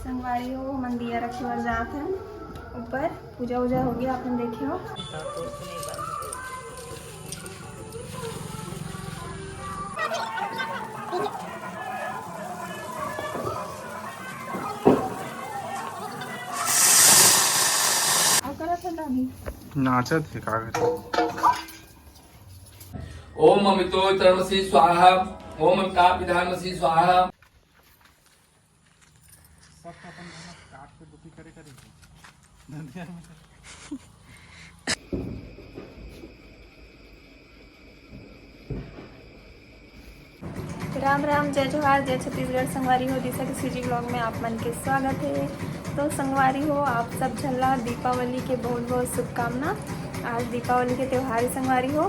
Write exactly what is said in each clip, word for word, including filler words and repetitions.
संगवारी हो, हमन दिया रखे बर जात हन ऊपर। पूजा उजा हो गया, अपन देखे हो। अउ करत हन दादी। नाचत हे का करे? ओम अमितो तरमसी स्वाहा। ओम अमिताभ विधानमसी स्वाहा। सबका अपन अपन काट के बुकी करे करे। राम राम, जय जोहार, जय छत्तीसगढ़। संगवारी हो, दिशा के सीजी ब्लॉग में आप मन के स्वागत है। तो संगवारी हो, आप सब झन ला दीपावली के बहुत बहुत शुभकामना। आज दीपावली के त्योहार है संगवारी हो,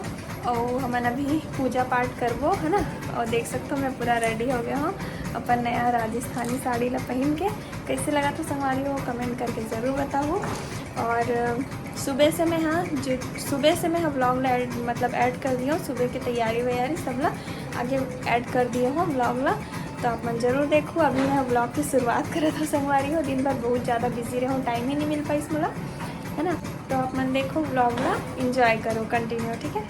और हमन अभी पूजा पाठ करबो, है ना। और देख सकते हो, मैं पूरा रेडी हो गया हूँ अपन नया राजस्थानी साड़ी ला पहन के। कैसे लगा था संगवारी हो, कमेंट करके ज़रूर बताओ। और सुबह से मैं, हाँ, जो सुबह से मैं ब्लॉग ला ऐड, मतलब ऐड कर दिया हूँ, सुबह की तैयारी वैयारी सब ला आगे ऐड कर दिए हूँ ब्लॉग ला। तो आप मन जरूर देखो। अभी मैं ब्लॉग की शुरुआत करत हूँ संगवारी हो, दिन भर बहुत ज़्यादा बिजी रहूँ, टाइम ही नहीं मिल पाइस मोला, है ना। तो आप मन देखो ब्लॉग ला, एंजॉय करो कंटिन्यू, ठीक है।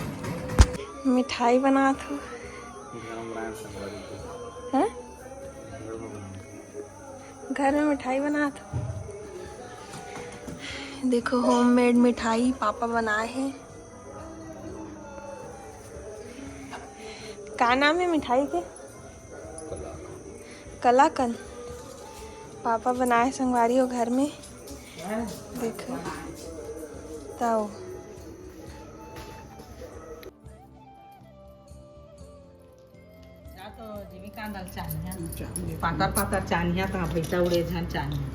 मिठाई बनात हूँ। घर में बनाए संगवारी हो। हैं? घर में बनाए। घर में मिठाई बनात हूँ। देखो, होममेड मिठाई पापा बनाए हैं। का नाम है मिठाई के? कलाकंद। पापा बनाए संगवारी हो घर में। देखो, ताओ। जा तो जीविका दल चानिया। पातर पातर चानिया तो भैसा उड़े झन चानिया।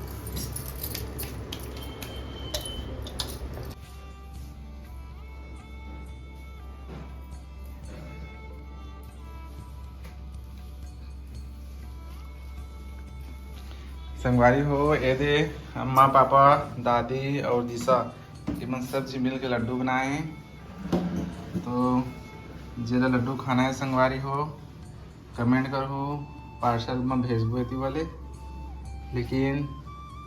संगवारी हो, ये दे अम्मा, पापा, दादी और दिशा, ये मन सब झी मिल के लड्डू बनाए हैं। तो जेला लड्डू खाना है संगवारी हो, कमेंट करहू, पार्सल में भेजबो एती वाले। लेकिन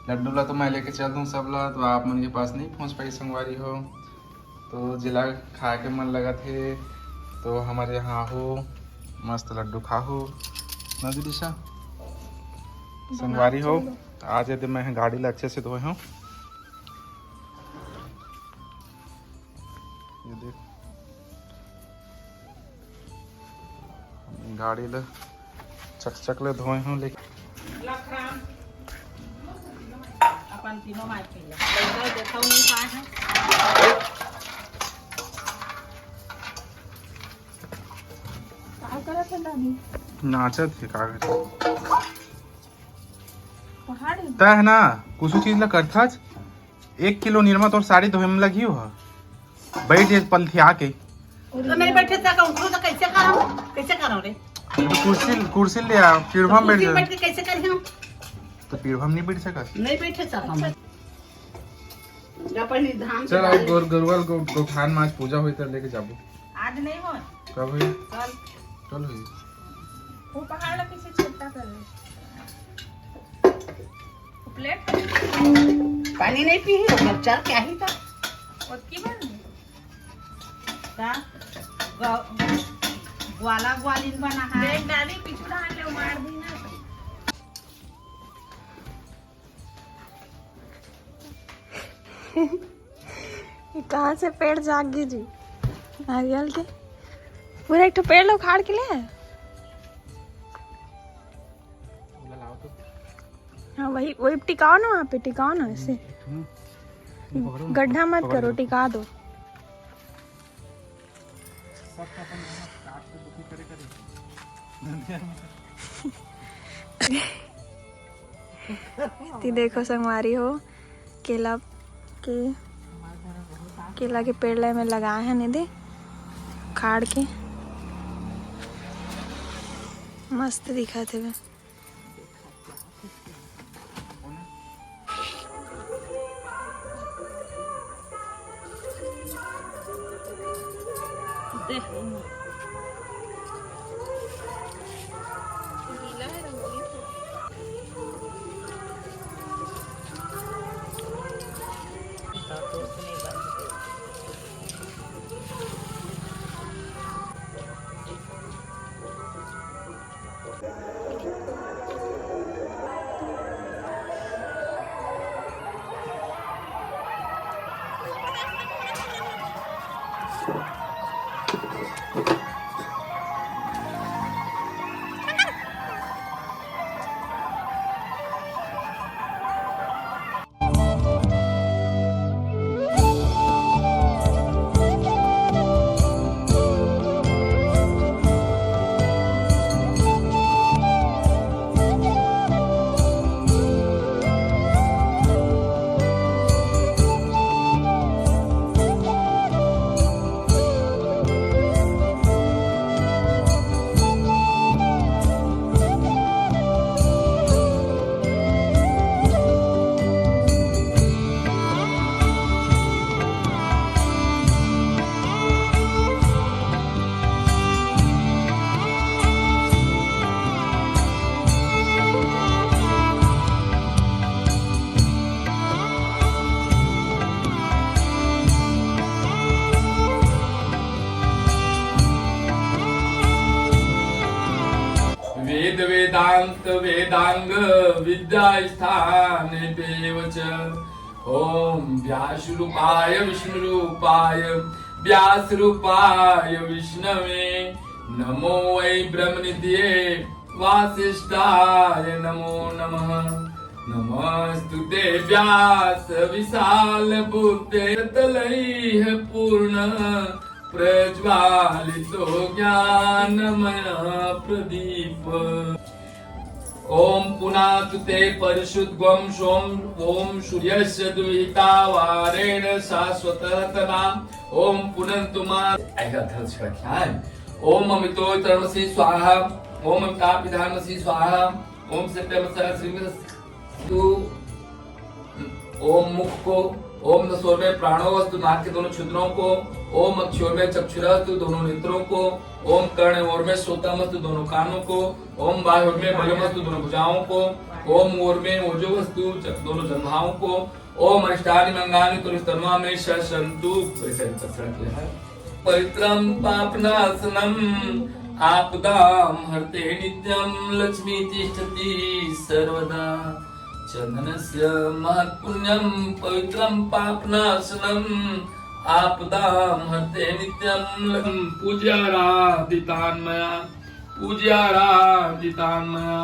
लड्डू ला तो मैं लेके चल दूँ सब ला, तो आप मन के पास नहीं पहुँच पाई संगवारी हो। तो जेला खा के मन लगत हे तो हमर यहाँ हो मस्त लड्डू खाहू ना दिशा। संगवारी हो, आज यदि मैं गाड़ी ला अच्छे से धोए हूँ। ये देख, गाड़ी ला चकचक ले धोए हूँ, लेकिन लखराम अपन तीनों माई के लिए लइका देखा नहीं पाए हैं। का करत है दादी? नाचत है का करत? पहाड़ है। तय है ना, कुछ चीज ला करथच। एक किलो निरमा तोर साड़ी धोए में लगी हो, बैठ जे पलथिया के। तो नहीं बैठे था, उठो तो कैसे करो, कैसे करो रे? तो कुर्सी, कुर्सी ले आ, पीढ़वा में बैठ कुर्सी जा। बैठ के कैसे करी हम? तो पीढ़वा में नहीं बैठ सकत। नहीं बैठे था हम। जा पहले धान के चल, डाल। गोर-, गरुवाल गो-, गोठान में आज पूजा होई, तब लेके जाबो। आज नहीं हो। कब होई? कल। कल होई। वो पहाड़ ला कैसे छोटा कर ले? वो प्लेट पानी नहीं पी है, वो चार क्या ही था? ओतकी बन गई। का? ग-, ग्वाला ग्वालिन बना है। देख डाली, पीछू धान ले मार दी ना। ये कहाँ से पेड़ जाग गई जी? नारियल के पूरा एक ठो पेड़ ला उखाड़ के ले आए। हाँ, वही, वही टिकाओ ना, वहाँ पे टिकाओ ना ऐसे। हम्म। गड्ढा मत करो, टिका दो। ती देखो संगवारी हो, केला के, केला के पेड़ ला में लगाए हैं निधि खाड़ के, मस्त दिखत हे। वेदांग विद्या स्थान देव च। ओम व्यास रूपाय विष्णु रूपाय व्यास रूपाय विष्णवे। नमो वै ब्रह्मनिधये वासिष्ठाय नमो नमः। नमस्तुते व्यास विशाल बुद्धे तलैः पूर्ण प्रज्वालितो ज्ञानमय प्रदीप। ओम पुनातु ते परिशुद्ध ग्वम सोम। ओम सूर्यस्य दुहिता वारेण शाश्वतरतना। ओम पुनंतु मा। ऐसा धर्म से रखना है। ओम अमितो तरणसी स्वाहा। ओम अमिताभ विधानसी स्वाहा। ओम सत्यम श्रीमद तु ओम मुख को, ओम नसोर में प्राणो वस्तु नाक के दोनों छिद्रों को, ओम अक्षोर में चक्षुरा वस्तु दोनों नेत्रों को, ओम कर्ण ओर में श्रोता वस्तु दोनों कानों को, ओम बाहोर में बलम वस्तु दोनों भुजाओं को, ओम ओर में ओजो वस्तु च-, दोनों जंघाओं को, ओम अष्टानि मंगानि तुरिस्तन्वा में शशंतु। पवित्रं पापनाशनम् आपदां हरते नित्यं लक्ष्मी तिष्ठति सर्वदा। चंदनस्य महत्पुण्यं पवित्रं पापनाशनम् आपदां हरते नित्यं लक्ष्मी पूज्याराधितान्मया। पूज्याराधितान् मया।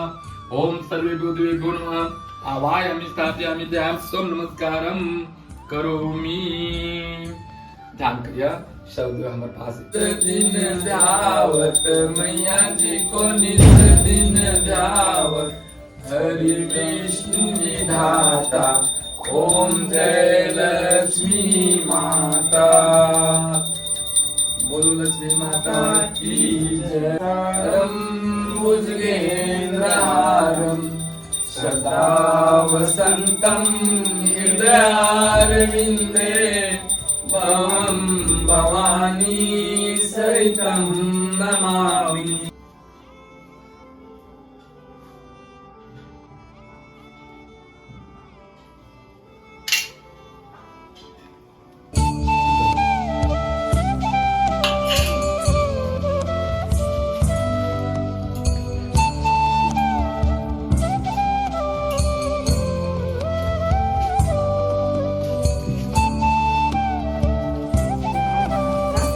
ओम सर्वेभ्यो देवेभ्यो नमः। आवाहयामि स्थापयामि ध्यान स्वम नमस्कारम करोमि। ध्यान करिए, शब्द हमारे पास। दिन ध्यावत मैया जी को नित दिन ध्यावत। हरि विष्णु विधाता, ओम जय लक्ष्मी माता। बोलो लक्ष्मी माता की जय। करं भुजगेन्द्रहारं सदा वसन्तं हृदयारविन्दे। भवं भवानी सहितं नमामि।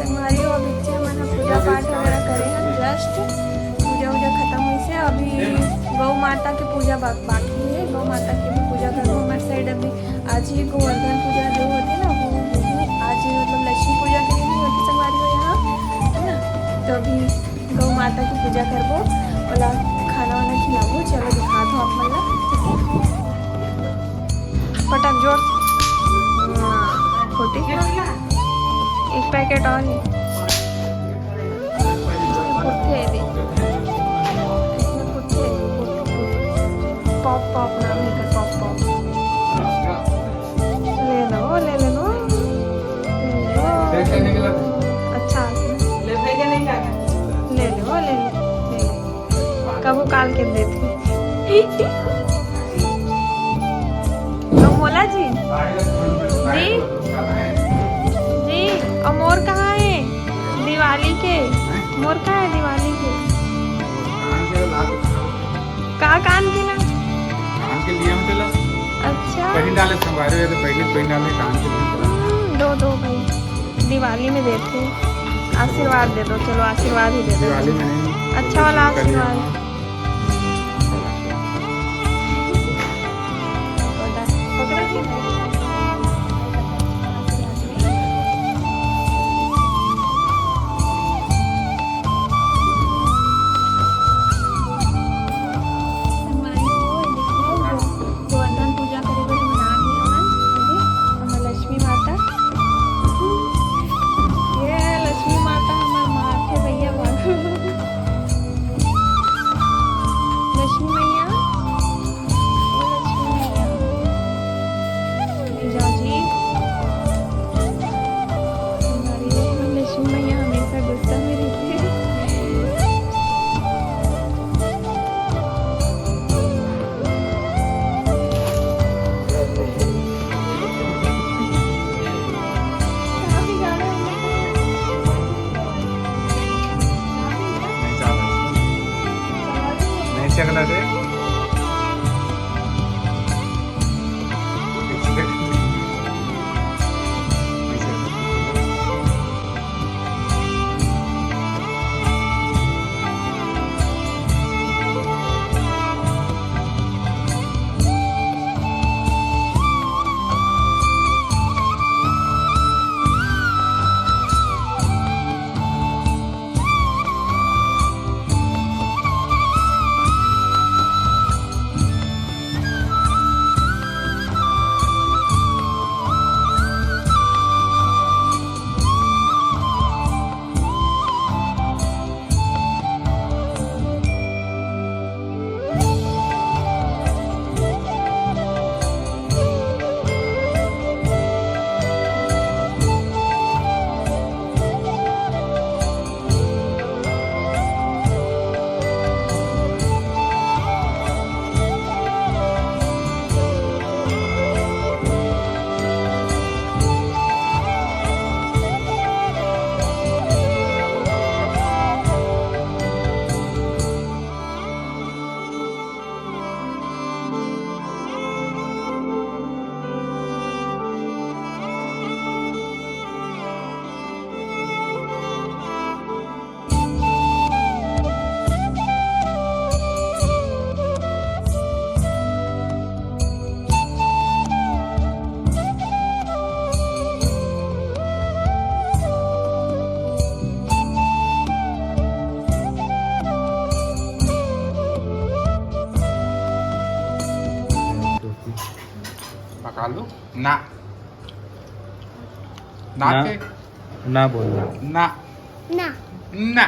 संगवारी हो, अभी हमन ह पूजा पाठ वगैरह करे हन, just पूजा उजा खत्म होइस हे। अभी गौ माता के पूजा बा-, बाकी हे। गौ माता के भी पूजा करबो। हमर side अभी आज ही गोवर्धन पूजा जो होथे ना, वो, वो आज ही मतलब लक्ष्मी पूजा के दिन ही होथे संगवारी हो यहाँ, है ना। तो अभी गौ माता के पूजा करबो, ओला खाना वाना खिलाबो। चलो दिखात हो आप मन ला। पटक जोर से। हाँ, छोटी। एक packet और ले। इसमें फुटथे ये देख। इसमें फुटथे ये, फुट, फुट। Pop, pop नाम हे एकर, pop, pop। ले लो, ले ले लो। ले लो। अच्छा। ले ले, ले ले, ले ले। कभू काल के देथे। तो मोला जी, जी, जी, अउ मोर कहाँ हे? दिवाली के, मोर कहाँ हे दिवाली के? का कान के ला? कान के लिए हम तेला अच्छा। पहिन डाले संगवारी हो, तो पहले पहिन डाले कान के लिए। हम्म, दो, दो भाई, दिवाली में देथे। आशीर्वाद दे दो, चलो आशीर्वाद ही दे दो। दिवाली में नहीं। अच्छा वाला आशीर्वाद। गोवर्धन पूजा करे बर हमन आ गे हवन। अभी हमर लक्ष्मी माता, ये है लक्ष्मी माता, हमर माथे भैया बाबू। कालू ना। ना ना। के ना बोलना। ना। ना। ना।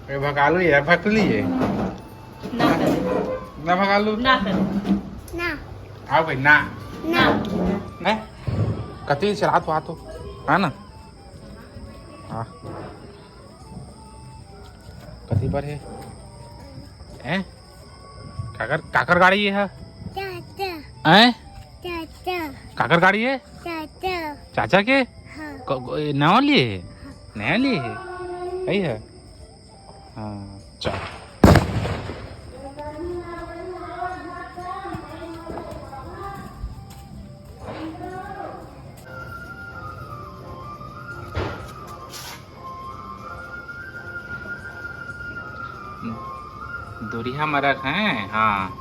ए भकालू ये, भकली ये। ना करे। ना भकालू। ना करे। ना। आओ भाई, ना। ना। ने? कति चलात हो, आतो। है ना? हाँ। कति पर है? हैं? काकर, काकर गाड़ी ये है? चाचा। हैं? चाचा। काकर गाड़ी है? चाचा। चाचा के? हाँ। क-, क-, नवा लिए है? हाँ। नया लिए है? यही है? हाँ, चल। दूरिहा म रख, हैं? हाँ।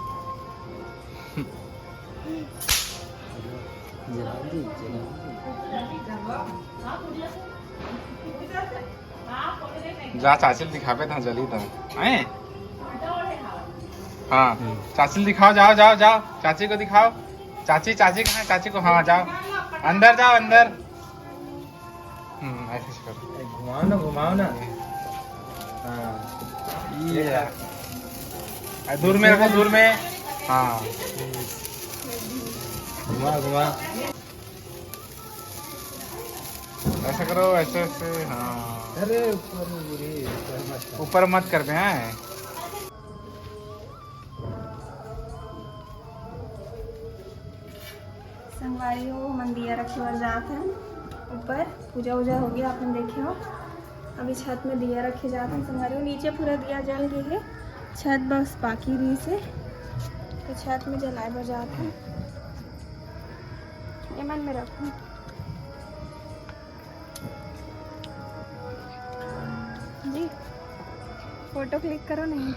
जा चाची ल दिखाबे त जली त, हैं? हाँ, चाची ल दिखाओ, जाओ, जाओ, जाओ, चाची को दिखाओ। चाची, चाची कहाँ है? चाची को, हाँ, जाओ, अंदर जाओ, अंदर। हम्म, ऐसे, ऐसे करो। ए, घुमाओ ना, घुमाओ ना। हाँ। ये। आ, दूर में रखो, दूर में। हाँ। घुमा, घुमा। ऐसा करो, ऐसे, ऐसे, हाँ। अरे, ऊपर में गिरी, ऊपर मत कर। ऊपर मत कर दे, हैं। संगवारी हो, हमन दिया रखे बर जात हन ऊपर। पूजा उजा हो गया, अपन देखे हो। अभी छत में दिया रखे जात हन संगवारी हो। नीचे पूरा दिया जल गए हे, छत बस बाकी रहिस हे, तो छत में जलाए बर जात हन। एमन में रखूं जी, फोटो क्लिक करो नहीं।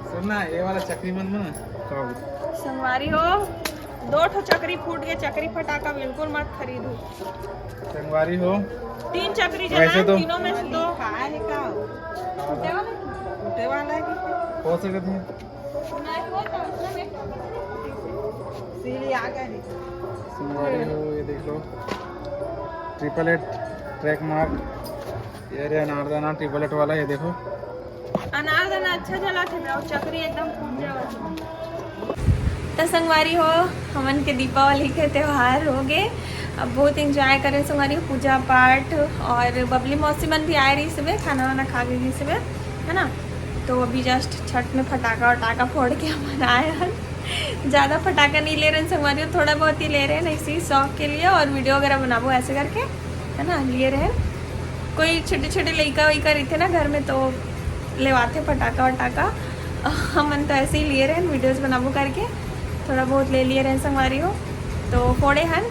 सुन ना, ये वाला चकरी मन में ना, का बोलते? संगवारी हो, दो ठो चकरी फूट गए, चकरी फटाका बिल्कुल मत खरीदू। संगवारी हो, तीन चकरी वैसे जलाए, तो तीनों में से दो। खाए है का? टूटे वाला है? टूटे वाला है कि? हो सकत है। सीली आ गए। संगवारी हो, ये देख लो, ट्रिपल एट ट्रैक मार्क। ये रे अनारदाना ट्रिपल एट वाला, ये देखो। अनारदाना अच्छा जला थे, अउ चकरी एकदम फूट जावत हे। त संगवारी हो, हमन के दीपावली के त्योहार हो गे। अब बहुत एंजॉय करे संगवारी हो, पूजा पाठ, और बबली मौसी मन भी आए रहिस हवे, खाना वाना खा के गइस हवे, है ना। तो अभी जस्ट छत में फटाका वटाका फोड़ के हमन आए हन। ज़्यादा फटाका नहीं ले रहे हैं संगवारी हो, थोड़ा बहुत ही ले रहे हैं, ऐसे ही शौक के लिए, और वीडियो वगैरह बनाबो ऐसे करके, है ना, लिए रहे। कोई छोटे छोटे लइका वइका रहिथे ना घर में, तो लेवाथे फटाका वटाका। हमन तो ऐसे ही लिए रहे हैं, वीडियोज़ बनाबो करके, थोड़ा बहुत ले लिए रहे हैं संगवारी हो। तो फोड़े हन।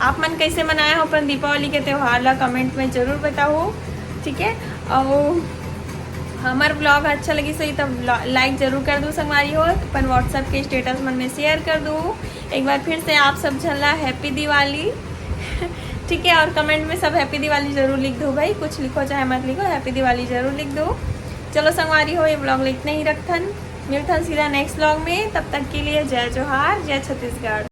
आप मन कैसे मनाए हो अपन दीपावली के त्योहार ला, कमेंट में जरूर बताओ, ठीक है। और हमार ब्लॉग अच्छा लगिस होही त लाइक जरूर कर दू संगवारी हो, अपन WhatsApp के स्टेटस मन में शेयर कर दू। एक बार फिर से आप सब झन ला हैप्पी दिवाली। ठीक है, और कमेंट में सब हैप्पी दिवाली जरूर लिख दो भाई, कुछ लिखो चाहे मत लिखो, हैप्पी दिवाली जरूर लिख दो। चलो संगवारी हो, ये ब्लॉग ला इतना ही रखथन, मिलथन सीधा नेक्स्ट ब्लॉग में। तब तक के लिए जय जोहार, जय छत्तीसगढ़।